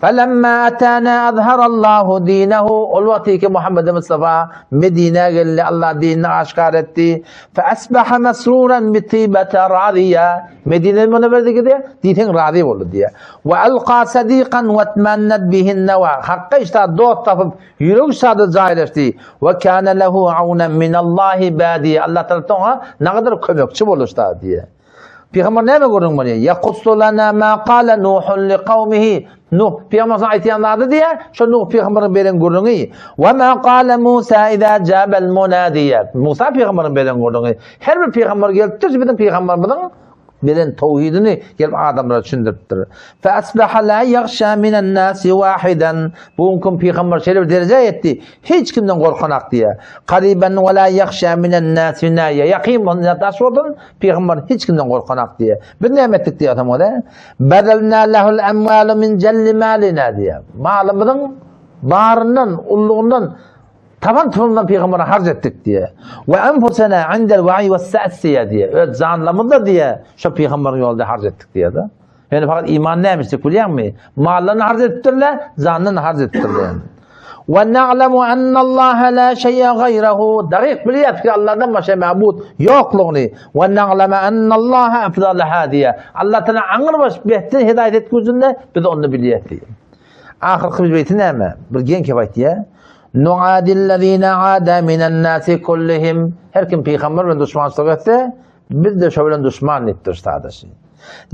Felemma atana azharallahu dinehu ol wagty ki Muhammed Mustafa Medine geldi Allah dinini aşkar etdi. Fe asbaha mesruran bi tibata radiya Medine muny berdi gidi diýseň razy boldy diýe. We alqa sadiqan we tmannat bihin nawa Hakka işte dost tapyp ýüregi şady jaýlaşdy. We kana lehu awnan minallahi badi Allah tarapdan oňa nagadyr kömekçi boldy diýe. Pygamber näme gürrüň berýär? Yaqussu lana ma qala Nuhun li qawmihi. Nuh pygamber aýtýan zady diýär, şo Nuh pygamberiň beren gürrüňi. Wa ma qala Musa iza jabal munadiya. Musa pygamberiň beren gürrüňi. Her bir pygamber gelipdir, biziň pygamberimiziň beren towhidini gelip adamlara düşündiripdir. Fa asbaha la yaghsha minan nasi wahidan. Bu gün pygamber şeýle bir derejä ýetdi. Hiç kimden gorkanak diýär. Qariban we la yaghsha minan nasi naya. Ýakyn bolsun, daş bolsun, Pygamber hiç kimden gorkanak diýär. Biz näme etdik diýär adam ora? Bedelna lahul amwalu min jalli malina diýär. Malymyzyň baryndan, ullugyndan taban tutumdan pygambere harç etdik diýär. We anfusana indel wa'i we sa'siya diýär. Öz janlarymyzy diýär, şo pygamberiň ýolunda harç etdik diýär-de. Ýöne fakat iman nämişdik bilýäňmi? Mallaryny harç edipdirler, janyny harç edipdirler. Ve na'lemu ennallaha la şey'e gayrehu. Dagyk bilýäris ki Allahdan başga mabud ýoklugyny. Ve na'lemu ennallaha efdal hadiye. Allah Teala aňyr baş behtin hidayet etgüjinde biz onu bilýäris diýýär. Ahyrky bir beýti näme? Bir geň kep aýtýar. Nu'adillezine ada minen nasi kullihim. Her kim pygamber bilen duşmançylyk etse, Biz de şo bilen duşman diýipdir sadaşy.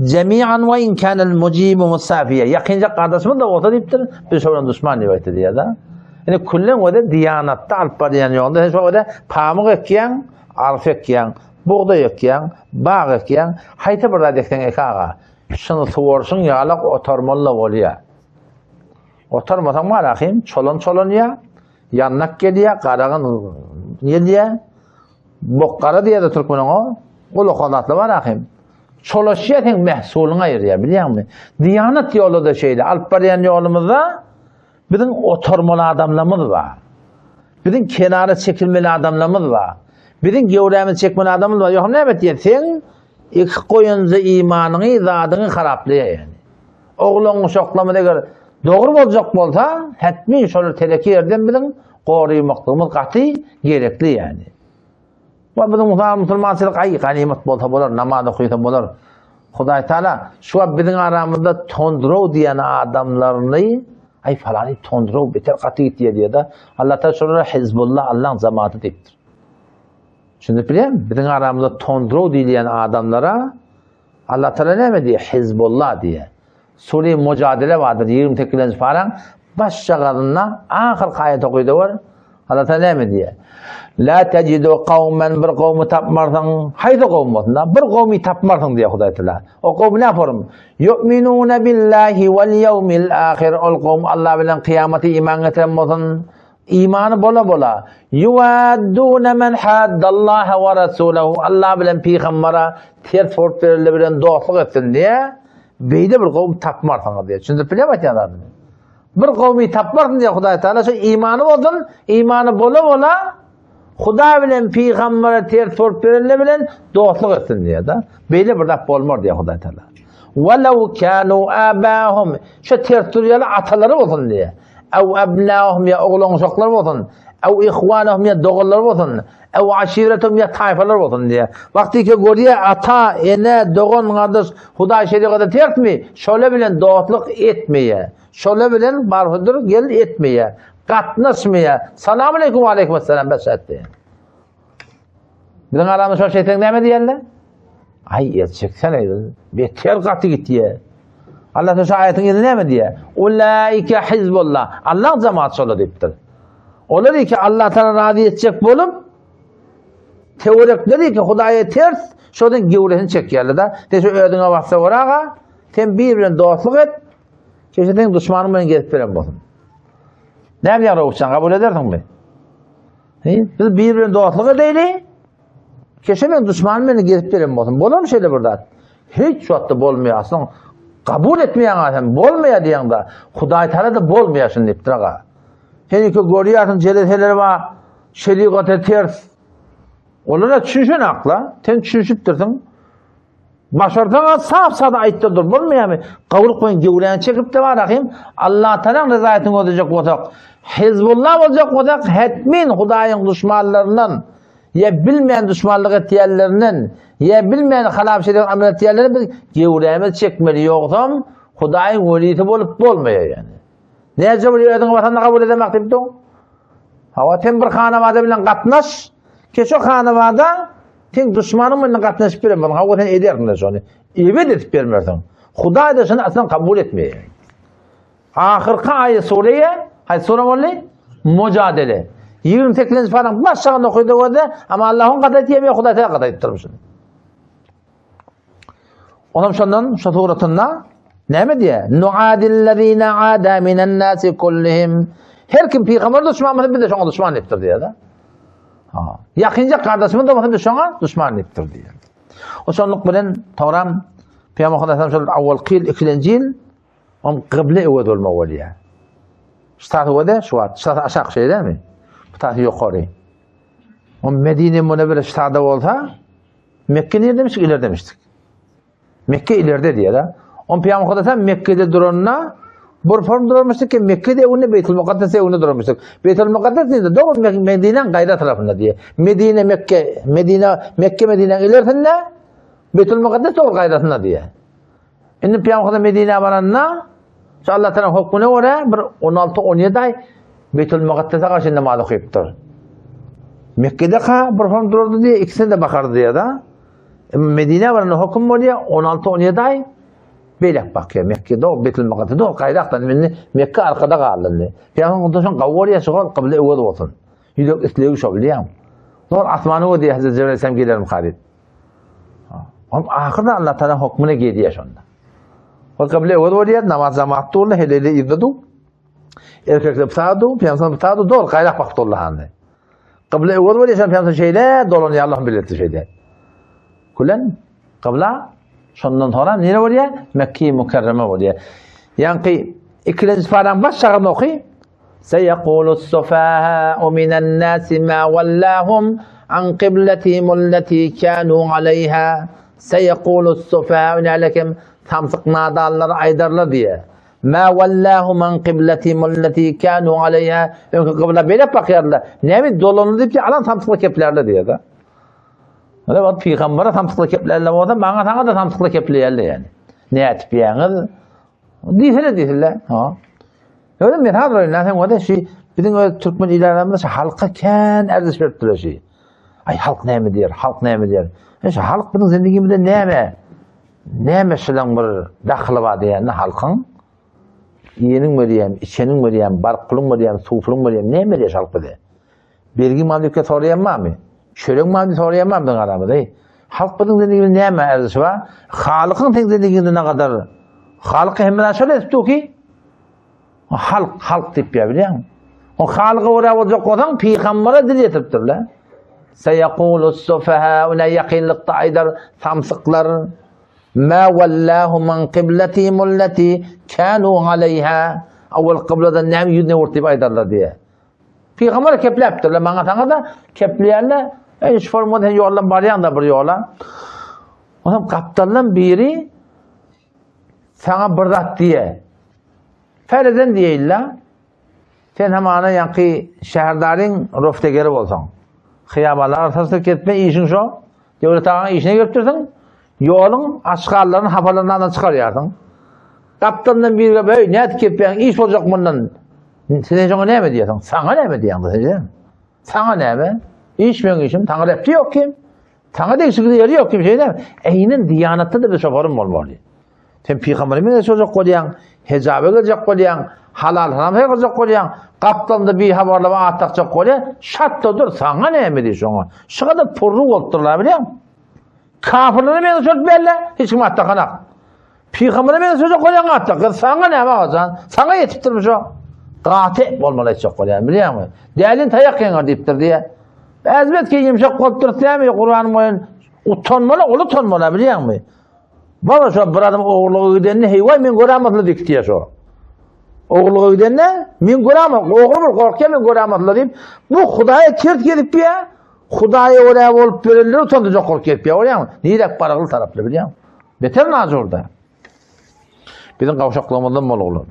Jemi'an we in kanal mujibu musafiya. Ýakynjak gardaşymyz da bolsa diýipdir, biz şo bilen duşman diýip aýtdy diýýär-de. Indi külleň özi diýanatda alyp barýan ýolunda sen şo özi pamyk ekýäň, arpa ekýäň, bugdaý ekýäň, bag ekýäň, haýsy bir zat ekseň ek aga. Şuny suwarşyň ýalak otarmaly-da bolýar. Otarmasaň bar ahym, çolan çolanýar, ýandak gelýär, garagyn gelýär. Bok gara diýýär-de türkmen oňa. Ol okan zatlar bar ahym. Çolaşýar seň mehsulyňy aýyrýar, bilýäňmi? Diýanat ýoly-da şeýle. Alyp barýan ýolumyzda biziň oturmaly adamlarymyz bar. Biziň kenara çekilmeli adamlarymyz bar. Biziň göwrämizi çekmeli adamymyz bar. Ýogsam näme etýär? Seň iki goýunja imanyňy, zadyňy haraplaýar ýani. Oglan uşaklarymyz eger dogry boljak bolsa, hetmi şol teleki ýerden biziň gorymaklygymyz gaty gerekli ýani. Wa biziň musa musulmançylyk aý ganymat bolsa bolar, namaz okysa bolar. Hudaý Taala şu wagt biziň aramyzda tondrow diýen adamlaryny aý falany tondrow beter gaty gitýär diýýär-de. Allah Taala şolara Hizbullah Allaň jamaty diýipdir. Düşünip bilýärmi? Biziň aramyzda tondrow diýilýän adamlara Allah Teala näme diýýär? Hizbullah diýýär. Sure Mujadele bardyr, 28-nji paraň başjagazynda ahyrky aýat okyda gör. Allah Teala näme diýýär? La tejidu kawmen bir kowmy tapmarsyň, haýsy kowm bolsun da, bir kowmy tapmarsyň diýýär Hudaý Teala. O kowm näme forum? Yu'minuna billahi wal yawmil ahir. Ol kowm Allah bilen kyýamata iman getiren bolsun. Imany bola-bola, Ýuwadduna men haddallaha we rasulahu, Allah bilen pygambara ters bolup berenler bilen dostluk etsin diýe. Beýle bir gowum tapmarsyňyz diýýär. Düşündirip bilýärmi aýtýan zadymy? Bir gowmy tapmarsyň diýýär Hudaý Taala. Şu imany bolsun, imany bola bola Hudaý bilen pygambere ters bolup berenler bilen dostluk etsin diýýär-de. Beýle bir zat bolmar diýýär Hudaý Taala. Walau kanu abahum. Şu ters durýanlar atalary bolsun diýýär. Ew abnahum ýa oglan-uşaklar bolsun. Ew ihwanahum ýa doganlar bolsun. Ew aşiretehum ýa taýfalar bolsun diýýär. Wagty ki görýär ata, ene, dogan, gardaş Hudaý şerigata tersmi? Şolar bilen dostluk etmeýär. Şolar bilen barhydyr gel etmeýär. Gatnaşmaýar. Salam aleýkum we aleýkum esselam bes etdi. Biziň aramyzda şol şeýtseň näme diýerler? Aý, etjeksene, beter gaty gitýär. Allah şu aýatyň ýerinde näme diýýär? Ulaika hizbullah. Allah jemaat şolar diýipdir. Olar ki Allah Taala razy etjek bolup tewerekleri ki Hudaýa ters şodan gewresini çekýärler da. Sen şu özüňe bassa göra sen bir bilen dostluk et. Şeýle sen duşmanyň bilen gezip beren bolsun. Näme diýýär Rowşan, kabul edersiňmi? He? Biz bir bilen dostluk edeýli. Keşe men duşmanym meni gezip beren bolsun. Bolarmy şeýle bir zat? Hiç wagtda bolmaýar. Aslynda kabul etmeýän adam bolmaýar diýende Hudaý Taala da bolmaýar şuny diýipdir aga. Sen iki görýärsiň jeleseler bar, şerigata ters. Olara düşünşen akla, sen düşünşipdirsiň. Başarsaň sap sada aýtdyr dur, bolmaýarmy? Gawruk bilen gewräni çekip de bar ahim. Allah Taalaň rezaýetini gözlejek bolsak, Hizbullah boljak bolsak, hetmin Hudaýyň duşmanlaryndan ýa bilmän duşmanlyk etýänlerinden, ýa bilmän halap şerigat amel etýänlerinden biz gewrämizi çekmeli, ýogsam Hudaýyň welisi bolup bolmaýar ýani. Näce bir özüňi basanda kabul edemek diýip dur. Hawa sen bir hanabada bilen gatnaş, ki şo hanabada sen duşmanyň bilen gatnaşyp bilen bolsun. Hawa sen edersiň şony. Ebet edip bermersiň. Hudaý da şony aslan kabul etmeýär. Ahyrky aýy sureýe, haýsy sure boldy? Mujadele. 28-nji paraň baş şagyny okydy görde, ama Allah'ın gada etýär, Hudaý tägä gada etdirmiş. Onam şondan şu suratynda näme diýýär? Nuadillezine ada minen nasi kullihim. Her kim pygamber duşman bolsa biz de şoňa duşman diýipdir diýýär. Ha. Ýakynja gardaşymyz da bolsa biz şoňa duşman diýipdir diýýär. O şonluk bilen Tawram Pygamber Hudaýdan şol awwalky ýyl, ikilenji ýyl on gyble öwez bolmak bolýar. Şu tarapy öwez, şu wagt, şu tarapy aşak şeýle mi? Bu tarapy ýokary. On Medine Münewwere şu tarapda bolsa, Mekke nirde demiştik? İleride demiştik. Mekke ileride diýär. Ha? On Peygamber Hudaýdan Mekke'de duranda bir form durmuşdyk ki Mekke'de öňünde Beytül Mukaddes öňünde durmuşdyk. Beytül Mukaddes nirde? Dogry Medine'nin gaýra tarapynda diýär. Medine Mekke, Medine Mekke Medine'nin ilerisinde Beytül Mukaddes dogry gaýrasynda diýär. Indi Peygamber Hudaý Medine baranda şu Allah Taala hukmuna görä bir 16-17 ay Beytül Mukaddese garşy namaz okypdyr. Mekke'de ka bir hon durardy diye ikisine de bakardy diye da. Medine baranda hukm bolýar 16-17 ay beýlek bakýar. Mekke'de o Beytül Mukaddese o gaýrakdan indi Mekke arkada galdy indi. Peygamber Hudaýdan gawy bolýar şu gol kybla öwez bolsun. Ýürek islegi şo bilýän. Zor asmany gördü Hazreti Cebrail sen gelerim diýip. Onuň ahyrda Allah Taala hukmuna gelýär şonda. Ol kybla öwez bolýar, namaz jamaat durly, heleli yzda du. Erkekler psada du, peygamber psada du, dogry gaýrak bakyp durly hany. Kybla öwez bolýar, şonda peygamber şeýle dolanýar, Allah'ın bileti şeýle. Külen kybla şondan sonra nere bolýar? Mekke Mükerreme bolýar. Ýaňky ikilenji paraň baş şagyny oky. Seýekulus-sufaha'u minen-nasi ma wallahum an qiblatihimul-lati kanu aleýha. Seýekulus-sufaha'u nälekim samsyk nadanlar aýdarlar diýe. Ma wallahum an qiblatihimul-lati kanu aleýha. Öňki kybla beýle bakýarlar. Näme dolandy diýip alan samsykly keplerler diýe-de. Öyle wagt pygambere samsykly keplerler bolsa, maňa saňa da samsykly kepleýärler ýani. Nätip ýaňyz? Diýsene diýsene. Ha. Öyle men hazır öyle sen o şu bizim öz Türkmen ilerlemde şu halka kän erziş berip durar şu. Ay halk näme diýer, halk näme diýer. E şu halk biziň zindigimizde näme? Näme şulan bir dahyly bar diýende halkyň iýeniň berýän, içeniň berýän, baryp puluň berýän, suw puluň berýän näme berýär halk bize? Bergi mal diýip soraýan barmy? Çörek mal diýip soraýan barmy biziň aramyzda? Halk biziň zindigimizde näme erzişi bar? Halykyň seň zindigiňde ne kadar? Halyk hemme zat şöyle edip dur ki, Halk, halk diýip ýa bilýäňmi? O halyga görä boljak bolsaň, pygambere dil ýetiripdirler. Seýekulus sufaha'u ýakynlykda aýdar samsyklar. Ma wallahum an qiblatihim allati kanu aleýha. Awal kybladan näme ýüzüne öwürdi diýip aýdarlar diýýär. Pygamber kepläpdirler, maňa saňa da kepleýärler. Eý, şu formada sen ýoldan barýaň da bir ýola. Onam gapdaldan biri saňa bir zat diýe. Ferezen diýeýilla. Sen hamana ýaňky şäherdaryň roftegeri bolsaň. Hyýabanlar arasynda ketme işiň şo. Döwlet agaň işine gelip dursuň. Ýoluň aşgallaryny hapalaryndan çykarýarsyň. Gapdaldan biri gelip, "Eý, nädip kepýäň? Iş boljak mundan." Sen şoňa näme diýýärsiň? Saňa näme diýýäň? Saňa näme? Iş meň işim, saňa repti ýok kim? Saňa degişli ýeri ýok kim şeýle? Eýnen diýanatda da bir şoparym bolmaly. Sen pygambere meňzeş boljak bolýaň, hejaba geljek bolýaň, halal haram saýgarjak bolýaň, gapdalynda bir habarlama at dakjak bolýaň, şatda dur, saňa näme diý şoňa. Şu kadar purruk bolup durlar bilýäň. Kafirlere meňzeş bolup belle, hiç kim at dakanak. Pygambere meňzeş boljak bolýaň at dak. Saňa näme agajan? Saňa ýetipdirmi şo? Gaty bolmaly aýtjak bolýan, bilýäňmi? Dälin taýak ýeňer diýipdir diýe. Ezbet ki ýumşak bolup dursa näme Kuranyň boýun utanmaly, uly utanmaly bilýäňmi? Baba şo bir adam ogurlyga gidende heýwaý men görämasla diýip diýýär şo. Ogurlyga gidende men görämok, ogry bir gorkýar men görämasla diýip, bu Hudaýa ters gezip diýýär. Hudaýa görä bolup berenleri utandyrjak bolup gezip diýýär, görýäňmi? Nirek baragly taraply bilýäňmi? Beter najurda. Biziň gawşaklygymyzdan bolugly.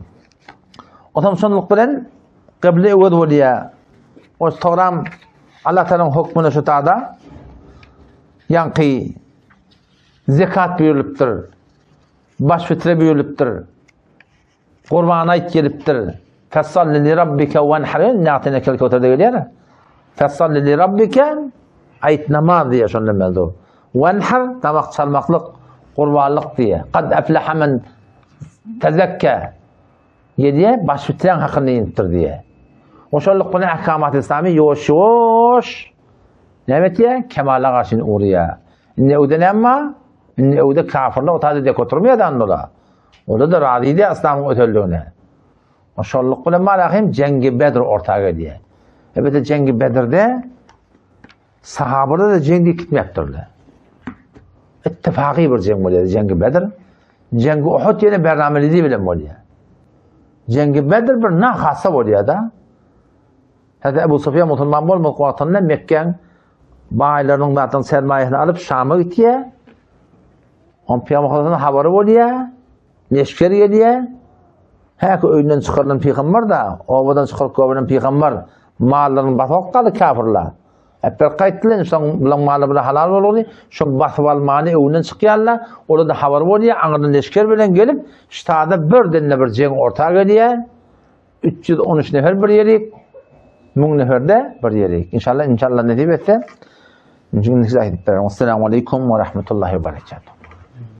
Otam şonluk bilen gyble öwez bolýar. O soram Allah Taalanyň hökmüne şu tada ýaňky Zekat buýrulypdyr. Baş fitre buýrulypdyr. Gurban aýt gelipdir. Fesalli li rabbike wenhar nätenekel köterde gelýär. Fesalli li rabbike aýt namaz diýýär şonda mevzu. Wenhar damak çalmaklyk, gurbanlyk diýýär. Kad eflaha men tezekka gelýär, baş fitreň hakynda inipdir diýýär. Oşallyk bilen ahkamat islami ýuwaş-ýuwaş näme etýär? Kemala garşy urýar. Indi öwde näme bar? Indi öwde kafirler otada dek oturmaýar da ola. Ola da razy diýär yslamyň ötelligine. O şolluk bilen bar hem Jengi Bedr orta gelýär. Elbetde Jengi Bedrde sahabalar da jeň diýip gitmepdirler. Ittifaky bir jeň bolýar Jengi Bedr. Jengi Uhud ýene bernameli bilen bolýar. Jengi Bedr bir nahasa bolýar da. Häzir Ebu Sufýan musulman bolmadyk wagtynda Mekgäň baýlarynyň zatyň sermaýasyny alyp Şama gitýär. On pygamberden habary bolýar. Leşger gelýär. Häki öýünden çykarylan pygamber da, obadan çykaryp goýberen pygamber mallaryny basyp alyp galdy kafirler. Äpber gaýtdylar, soň bulan maly bilen halal boldy. Şo basyp almany öňünden çykýarlar. Olar da habar bolýar, aňyrdan leşger bilen gelip, ştada birden bir jeň orta gelýär. 313 nefer bir ýerik, 1000 nefer-de bir ýerik. İnşallah, inşallah nesip etse, Njy gün size aýdyp bererin. Assalamu aleykum we rahmetullahi we berekatuh.